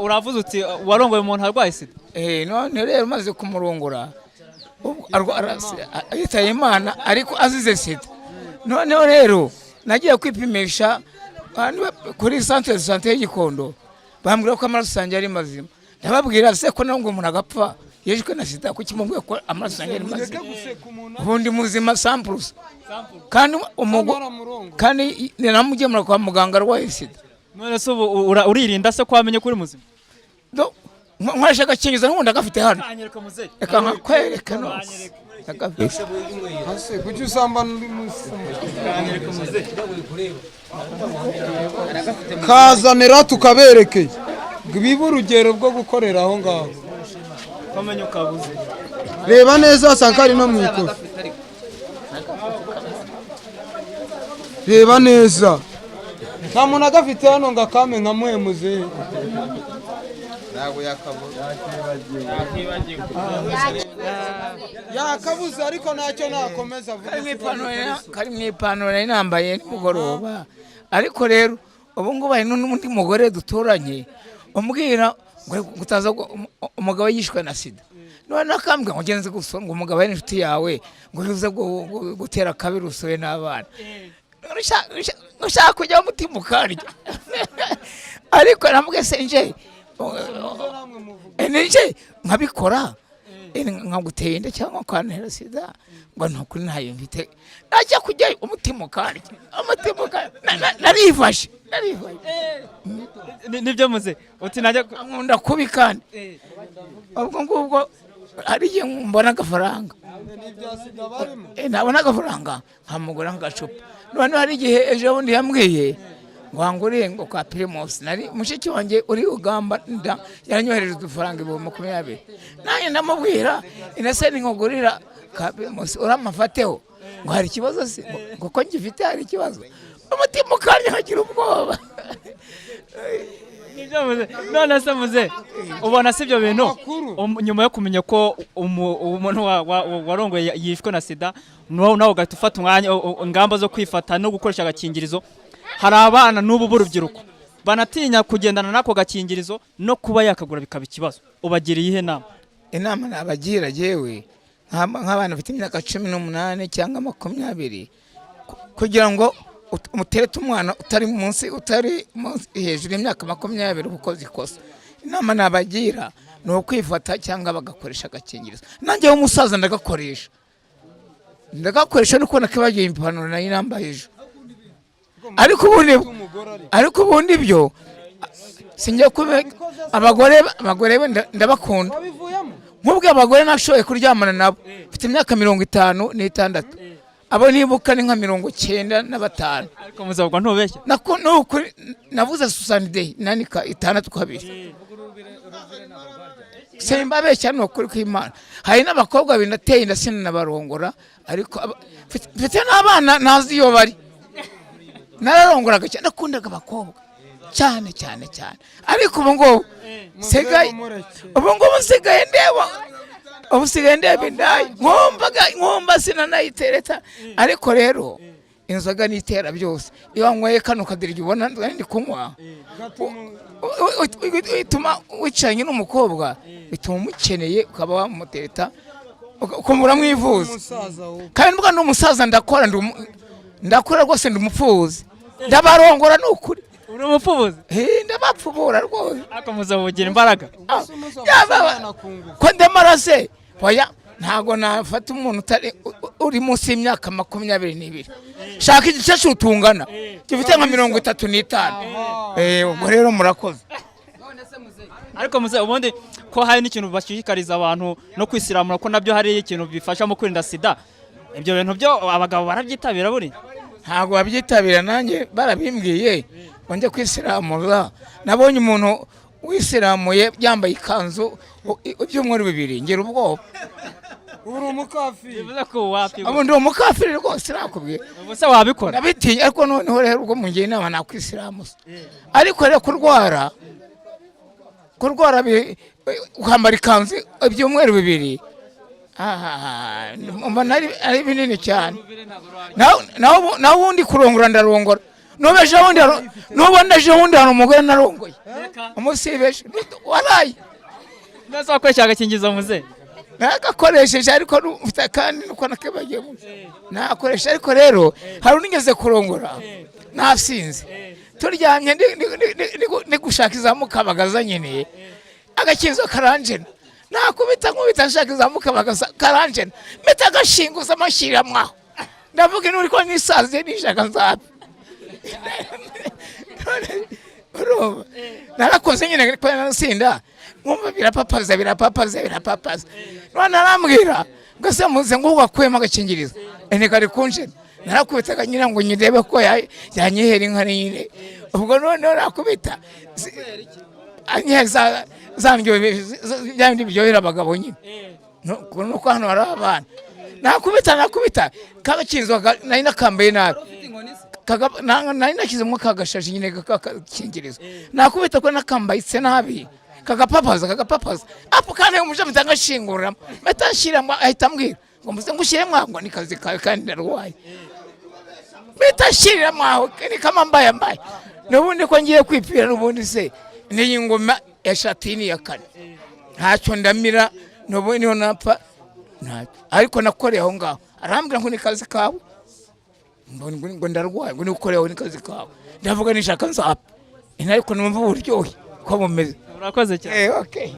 Uravuze uti warongoye umuntu arwaye sida. None rero maze kumurongora, ubwo yitaye Imana ariko azize sida. Noneho rero nagiye kwipimisha ahantu kuri centre de santé y'Igikondo, bambwira ko amaraso yanjye ari mazima. Ndababwira se ko nubwo umuntu agapfa yishwe na sida, kuki mubwiye ko amaraso yanjye ari mazima? Ubundi muzima 100%. Kandi kandi nanamugemura kwa muganga arwaye sida. None se ubu uririnda se ko wamenye ko uri muzima? Nkoresha agakingirizo, n'ubundi agafite hano. Kanyereka, muzehe. Reka nkakwereka no agafite. Ase kuki usambana uri munsi? Kanyereka, muzehe. Kazanira tukabereke, bibe urugero rwo gukorera aho ngaho. Kamenye ukabuze. Reba neza, wasanga kari no mu ikofi. Reba neza, nta muntu agafite hano ngo akame nka muhe muzehe. Ntabwo yakabuze. Yakabuze, ariko ntacyo nakomeza avuga. Kari mu ipantaro nari nambaye nimugoroba. Ariko rero ubu ngubu hari n'undi mugore duturanye umbwira ngo utaza umugabo yishwe na sida, none akambwira ngo ngenze gusura ngo umugabo ari inshuti yawe, ngo uze gutera kabiri usure n'abana. Ushaka kujya umutima ukarya. Ariko namubwiye se nje nije nkabikora, nkaguteye inda cyangwa kwantera sida, ngo ntukuri ntayo mfite, najya kujyayo umutima ukarya, umutima ukarya. Narifashe, narifashe. Nibyo muze uti najya Nkunda kubi kandi ubwo ngubwo hari igihe mbona agafaranga. Nabona agafaranga nkamugura nk'agacupa. Noneho hari igihe ejo bundi yambwiye ngo wanguriye ngo ka Primus. Nari mushiki wanjye uri Uganda yaranyohereje udufaranga 20,000, nanjye ndamubwira inase nkugurira ka Primus uramafateho, ngo hari ikibazo se? Ngo ko ngifite hari ikibazo? Umutima ukarya nkagira ubwoba. Nibyo muze. None se muze, ubona si ibyo bintu Amakuru. Nyuma yo kumenya ko umuntu warongoye yishwe na sida, nawe ugahita ufata umwanya ingamba zo kwifata no gukoresha agakingirizo, hari abana n'ubu b'urubyiruko banatinya kugendana n'ako gakingirizo, no kuba yakagura bikaba ikibazo, ubagiriye iyihe nama? Inama nabagira yewe nk'abana bafite imyaka 18 cyangwa 20, kugira ngo umuterete umwana utari munsi hejuru y'imyaka 20 uba ukoze ikosa. Inama nabagira ni ukwifata cyangwa bagakoresha agakingirizo. Nanjye w'umusaza ndagakoresha, ndagakoresha no kubona kibagiye ipantaro nayo nambaye ejo. Ariko ubundi byo sinjya kube abagore be ndabakunda. Wabivuyemo. Nk'ubwo abagore nashoboye kuryamana nabo, mfite imyaka 56, abo nibuka ni nka 95. Ariko muzabwo ntubeshye. Nako ni ukuri, navuze 62 nanika itandatu kabiri, simbabeshya, ni ukuri kw'Imana. Hari n'abakobwa babiri nateye inda sinanabarongora, ariko mfite n'abana ntazi iyo bari. Nararongoraga cyane, nakundaga abakobwa cyane cyane cyane, ariko ubu ngubu nsigaye Mureke. ubu ngubu nsigaye ndeba, ubu nsigaye ndeba indaya, nkumvaga nkumva sinanayitereta. Ariko rero inzoga nitera byose. Iyo wanyweye kano kadirya ubona ndi kunywa, bituma wicaranye n'umukobwa, bituma umukeneye, ukaba wamutereta, ukumva uramwifuza. Umusaza wowe. Kandi mbwa ndi umusaza, ndakora, ndakora rwose, ndi umupfubuzi, ndabarongora ni ukuri. Uri umupfubuzi? Ndabapfubura rwose. Ariko muzabugira imbaraga. Ah, Ubwo se umusaza yaba- umwana ku ngufu. Ko ndamarase, oya, ntabwo nafata umuntu utari uri munsi y'imyaka 22. Shaka igikecuru tungana gifite nka 35. Ubwo rero murakoze. Ariko muze, ubundi ko hari n'ikintu bashishikariza abantu no kwisiramura, ko nabyo hari ikintu bifasha mu kwirinda sida, ibyo bintu byo abagabo barabyitabira buri? Ntabwo babyitabira. Nanjye barabimbwiye ngo njye kwisiramuza. Nabonye umuntu wisiramuye yambaye ikanzu ibyumweru 2, ngira ubwoba. Uri umukafiri. Bivuze ko wapi? Ubu ndi umukafiri rwose, nakubwiye. Ubu se wabikora? Nabitinya. Ariko noneho rero ubwo mungira inama nakwisiramuza. Ariko rero kurwara ukambara ikanzu ibyumweru 2, mbona ari binini cyane. Naho ubundi kurongora ndarongora. N'ubu ejo bundi n'ubu ejo bundi hari umugore narongoye umusibeje waraye. Mbese wakoresha agakingirizo, muze? Nagakoresheje, ariko mfite kandi nuko nakibagiye nakoresha. Ariko rero hari unigeze kurongora nasinze, turyamye, ndi gushaka iza mukabagaza nyine, agakinzo karanjena. Nakubita nkubita nshaka iza mukabagaza, karanjena, mpita agashinguza amashyiramo aho. Ndavuga inuri ko nisaziye, nishaka nzapfa. Urumva narakoze nyine ko narasinda, nkumva birapapaza, birapapaza, birapapaza. None arambwira ngo se muze ngo wakuyemo agakingirizo ene kari kunjena. Narakubitaga nyine ngo nyirebe ko yanyihera inka nyine. Ubwo noneho nakubita anyihera za ndyo bya bindi biryohera abagabo nyine. Nuko hano hari abana, nakubita nakubita kagakinzo nari nakambaye nabi. Nari nashyizemo kagashashi nyine k'agakingirizo, nakubita ko nakambayitse nabi, kagapapaza, kagapapaza apo. Kandi umuja mpita ngashinguramo, mpita nshyiramo. Ahita ambwira ngo muze ngushyiremo aho, ngo ni kazi kawe kandi ndarwaye. Mpita nshyiriramo aho, ni kama mbaye mbaye. N'ubundi ko ngiye kwipfira n'ubundi se n'iyi ngoma ya shatini ya kane, ntacyo ndamira. N'ubundi niho napfa ntacyo, ariko nakoreye aho ngaho. Arambwira ngo ni kazi kawe, ngo ndarwaye, ngo nikukoreho ni kazi kawe. Ndavuga nishaka nzapfa, ariko numva uburyohe ko bumeze. Urakoze cyane. Okay.